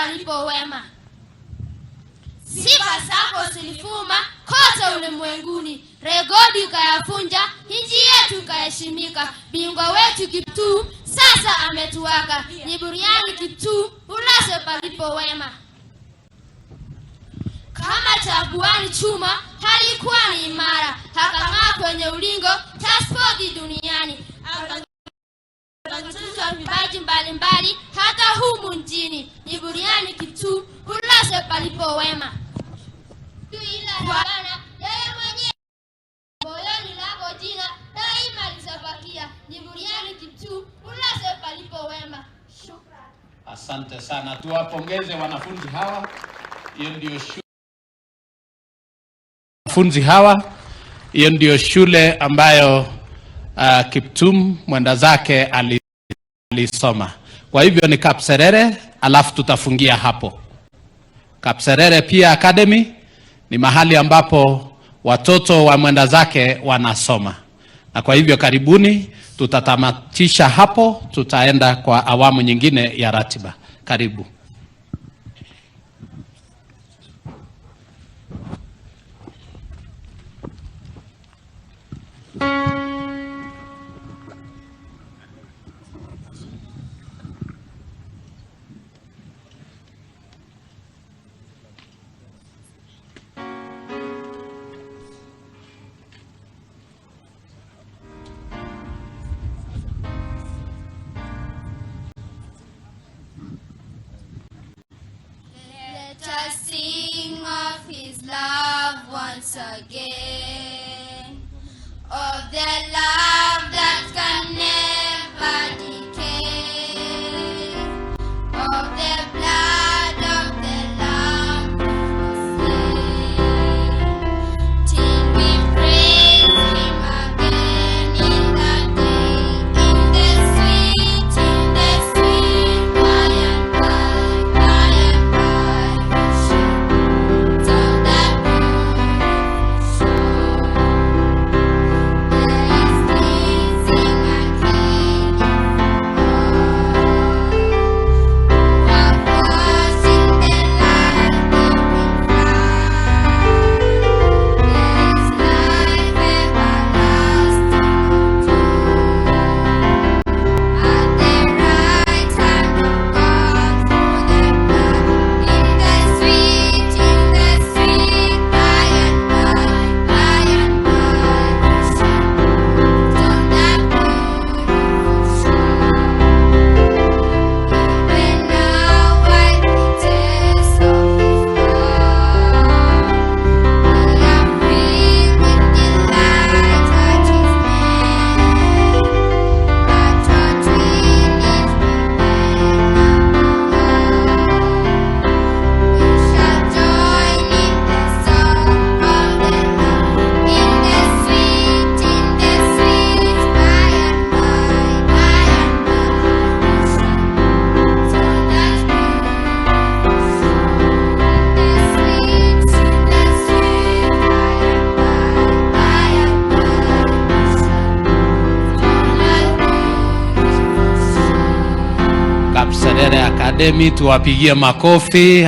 palipo wema. Sifa zako zilivuma kote ulimwenguni, rekodi ukayavunja, nchi yetu ikaheshimika. Bingwa wetu Kiptum sasa ametuaga. Ni buriani Kiptum, ulazwe palipo wema. Kama chabuani chuma halikuwa ni imara, akang'aa kwenye ulingo ta spoti duniani, akatuzwa vipaji mbalimbali hata humu nchini. Ni buriani Kiptum, ulazwe palipo wema. Ila Bwana yeye mwenyewe moyoni lako jina daima litabakia. Ni buriani Kiptum, ulazwe palipo wema. Shukrani. Asante sana, tuwapongeze wanafunzi hawa. Hiyo ndio shule wanafunzi hawa, hiyo ndio shule ambayo Kiptum mwenda zake alisoma. Kwa hivyo ni Kapserere, alafu tutafungia hapo. Kapserere pia Academy ni mahali ambapo watoto wa mwenda zake wanasoma, na kwa hivyo karibuni, tutatamatisha hapo, tutaenda kwa awamu nyingine ya ratiba. Karibu. Let us sing of his love once again, of the love that can never decay, of the blood of the Lamb who was slain, till we praise him again in that day, in the sweet by and by we shall meet on that beautiful shore. There is pleasing and healing for all who are washed in the light they will fly. There is life everlasting unto at the right hand of God through the blood. In the sweet by and by, we shall meet on that beautiful shore. Even now while we taste of His love, we are filled with delight at His name. But what will it be when above we shall join in the song of the Lamb, in the sweet by and by, we shall meet on that beautiful shore. In the sweet by and by, we shall meet on that beautiful shore. Kapserere Academy, tuwapigie makofi.